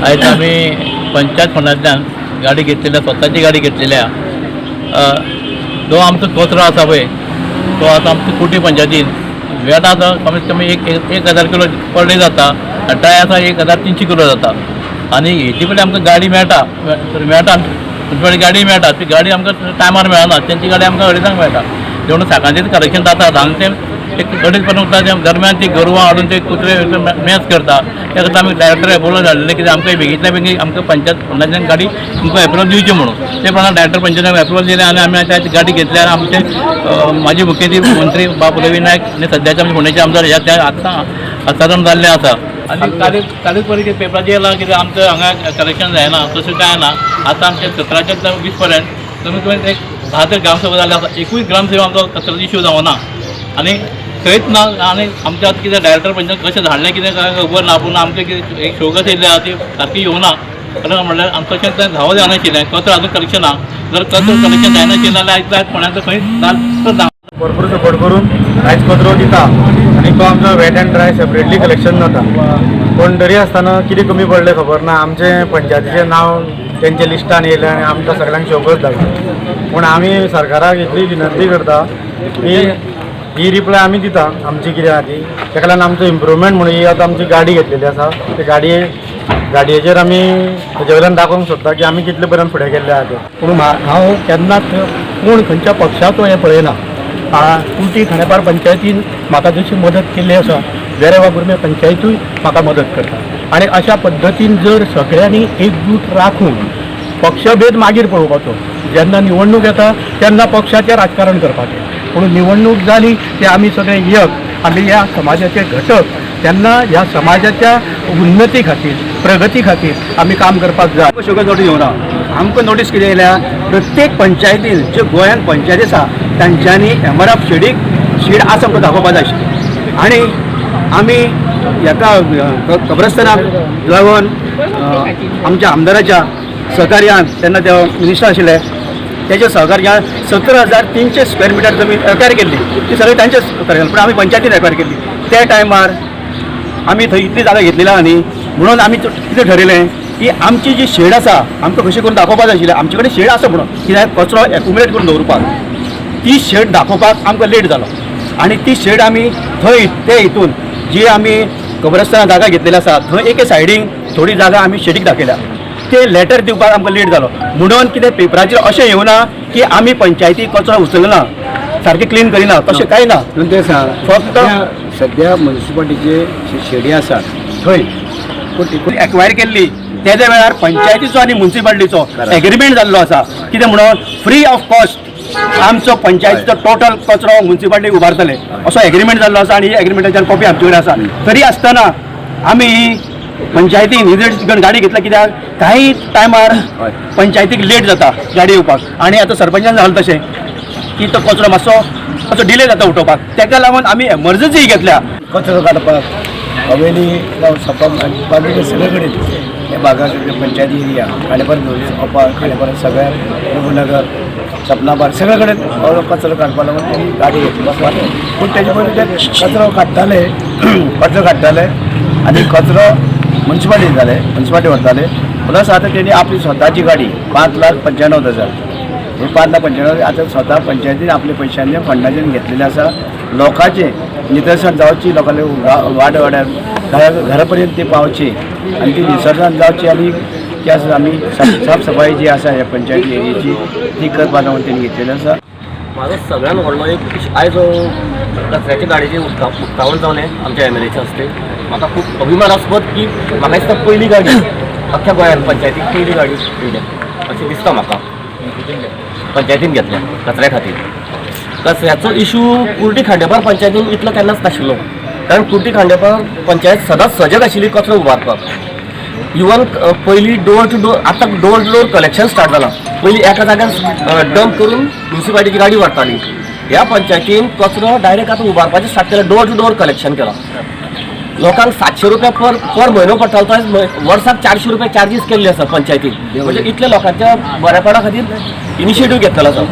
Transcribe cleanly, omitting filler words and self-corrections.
आयज आमी पंचायत फंडांतल्यान गाडी घेतलेली, स्वताची गाडी घेतलेली आहा. जो आमचो कचरो आसा पळय, तो आतां आमच्या कुर्टी पंचायतीन वेट आतां कमीत कमी एक 1,000 किलो पर डे जाता आनी ड्राय आसा 1,300 किलो जाता. आनी हेची पयलीं आमकां गाडी मेळटा, मेळटा तुमची गाडी मेळटा, ती गाडी आमकां टायमार मेळना. तेंची गाडी आमकां अडेजांक मेळटा. जेवण सकाळचें कलेक्शन जाता, धांक ते एक अडेज पर्यंत उरता. त्या दरम्यान ती गोरवां हाडून ते कुत्रे मेस करता. त्या खातीर आमी डायरेक्टर एप्रुवल धाडलेलें कित्याक आमकां बेगींतल्या बेगीन आमकां पंचायत फंडांतल्यान गाडी तुमकां एप्रुवल दिवची म्हणून. ते प्रमाणे डायरेक्टर पंचायतीन एप्रुवल दिलें आनी आमी आतां गाडी घेतली. आनी आमचे माजी मुख्यमंत्री मंत्री बाब रवी नायक आनी सद्याचे आमचे फोंडेचे आमदार ह्या त्या आतां हस्तांतरण जाल्लें आसा. आनी कालूच पळय पेपराचेर येयलां कितें आमचं हांगा कलेक्शन जायना, तशें कांय ना. आतां आमचे 17च्या 20 पर्यंत कमीत कमी एक 10 तर ग्रामसभा जाल्यो आसा. एकूय ग्रामसभा आमचो कचऱ्याचो इशू जावना आनी थंयच ना. आनी आमच्या आतां कितें डायरेक्टर पंचायत कशें धाडलें कितें काय खबर ना, पूण आमचें कितें एक शोकस येयल्ली आहा, ती सारकी येवना. कारण म्हणल्यार आमकां तशें तें धांव जायनाशिल्लें, कचरो आजून कलेक्शन ना. जर कचरो कलेक्शन जायनाशिल्लें जाल्यार आयज फोंड्यांत खंय ना. भरपूर सपोर्ट करून आयज कचरो दिता आनी तो आमचो wet and dry separately collection जाता. पूण तरी आसतना कितें कमी पडलें खबर ना, आमचें पंचायतीचें नांव तेंच्या लिस्टान येयलें आनी आमकां सगळ्यांक शोकच जालो. पूण आमी सरकाराक इतली विनंती करता की ही रिप्लाय आमी दिता आमची कितें आहा ती. ताका लागून आमचो इम्प्रुवमेंट म्हणून ही आतां आमची गाडी घेतलेली आसा. ते गाडयेचेर आमी तेजे वयल्यान दाखोवंक सोदता की आमी कितले पर्यंत फुडें गेल्ले आहा ते. पूण हांव केन्नाच कोण खंयच्या पक्षाचो हें पळयना. कुर्टी खांडेपार पंचायतीन म्हाका जशी मदत केल्ली आसा, वेरें वाघुर्मे पंचायतूय म्हाका मदत करता. आनी अशा पद्दतीन जर सगळ्यांनी एकजूट राखून पक्षभेद मागीर पळोवपाचो, जेन्ना निवडणूक येता तेन्ना पक्षाचें राजकारण करपाचें, पूण निवडणूक जाली की आमी सगळे एक, आमी ह्या समाजाचे घटक, तेन्ना ह्या समाजाच्या उन्नती खातीर, प्रगती खातीर आमी काम करपाक जाय. शोकॉज नोटीस येवना. आमकां नोटीस कितें येयल्या, प्रत्येक पंचायतीन, ज्यो गोंयांत पंचायती आसा तांच्यांनी एम आर एफ शेडीक शेड आसा आमकां दाखोवपा जाय आशिल्ली. आनी आमी हेका कब्रस्तानाक लागून आमच्या आमदाराच्या सहकार्यान, तेन्ना ते मिनिस्टर आशिल्ले, तेच्या सहकार्यान 17,300 स्क्वेअर मिटर जमीन एक्वायर केल्ली. ती सगळी तांच्या सहकार्यान, पूण आमी पंचायतीन एक्वायर केल्ली. त्या टायमार आमी थंय इतली जागा घेतलेली आहा न्ही, म्हणून आमी कितें ठरयलें की आमची जी शेड आसा आमकां कशें करून दाखोवपाक जाय आशिल्लें आमचे कडेन शेड आसा म्हणून, कित्याक कचरो एक्युमुलेट करून दवरपाक. ती शेड दाखोवपाक आमकां लेट जालो आनी ती शेड आमी थंय ते हितून जी आमी कब्रस्ताना जागा घेतलेली आसा थंय एके सायडीन थोडी जागा आमी शेडीक दाखयल्या. ते लेटर दिवपाक आमकां लेट जालो म्हणून कितें पेपराचेर अशें येवना की आमी पंचायती कचरो उचलना, सारकें क्लीन करिना, तशें कांय ना. ते सांग. फक्त सद्या म्युनिसिपालिटीचे शेडी आसात थंय पूण एक्वायर केल्ली तेज्या वेळार पंचायतीचो आनी म्युनिसिपालिटीचो एग्रीमेंट जाल्लो आसा. कितें म्हणून फ्री ऑफ कॉस्ट आमचो पंचायतीचो टोटल कचरो म्युनिसिपालिटी उबारतले असो एग्रीमेंट जाल्लो आसा. आनी ही एग्रीमेंटाची कॉपी आमचे कडेन आसा. तरी आसतना आमी ही पंचायतीन ही जर गाडी घेतल्या, कित्याक काही टायमार पंचायतीक लेट जाता गाडी येवपाक. आनी आतां सरपंचान जालें तशें की तो कचरो मातसो मातसो डिले जाता उठोवपाक, ताका लागून आमी एमर्जन्सी घेतल्या. कचरो काडपाक हवेली जावं सपा बाकीचे सगळे कडेन हे भागाक पंचायती एरिया खांडेपार, ओपार, खांडेपार सगळ्या रघुनगर, सपनाबार सगळे कडेन हो कचरो काडपाक लागून तेणी गाडी घेतली. पूण तेजे पयलीं ते कचरो काडटाले, कचरो काडटाले आनी कचरो म्युनिसिपालिटी जाले, म्युनिसिपालिटी व्हरताले. प्लस आतां तेणी आपली स्वताची गाडी 5,95,000, हे 5,95,000 आतां स्वता पंचायतीन आपल्या पयशांनी फंडाच्यान घेतलेले आसा. लोकांचें नितळसाण जावची, लोकांले वाड्या वाड्यार घरा घरा पर्यंत ती पावची आनी ती निसर्गान जावची आनी ती आसा आमी साफ सफाई जी आसा ह्या पंचायती एरियेची ती करपाक लागून तेणी घेतलेली आसा. म्हाजो सगळ्यान व्हडलो एक आयज कचऱ्याच्या गाडयेचें उक्तावण जालें आमच्या एम एल एच्या हस्ते. म्हाका खूब अभिमानास्पद की म्हाका दिसता पयली गाडी अख्ख्या गोंयान पंचायतीक पयली गाडी दिल्या अशें दिसता म्हाका, पंचायतीन घेतल्या कचऱ्या खातीर. कचऱ्याचो इशू कुर्टी खांडेपार पंचायतीन इतलो केन्नाच नाशिल्लो, कारण कुर्टी खांडेपार पंचायत सदांच सजग आशिल्ली कचरो उबारपाक. इवन पयलीं डोर टू डोर, आतां door to door collection start जालां. पयलीं एका जाग्यार डंप करून म्युनिसिपालिटीची गाडी व्हरताली. ह्या पंचायतीन कचरो डायरेक्ट आतां उबारपाचें स्टार्ट केलां, डोर टू डोर कलेक्शन केलां. लोकांक 700 रुपया पर पर म्हयनो पडटालो, तो वर्साक 400 रुपया चार्जीस केल्ले आसा पंचायतीन. म्हणजे इतले लोकांच्या बऱ्यापणा खातीर इनिशिएटीव घेतलेलो आसा.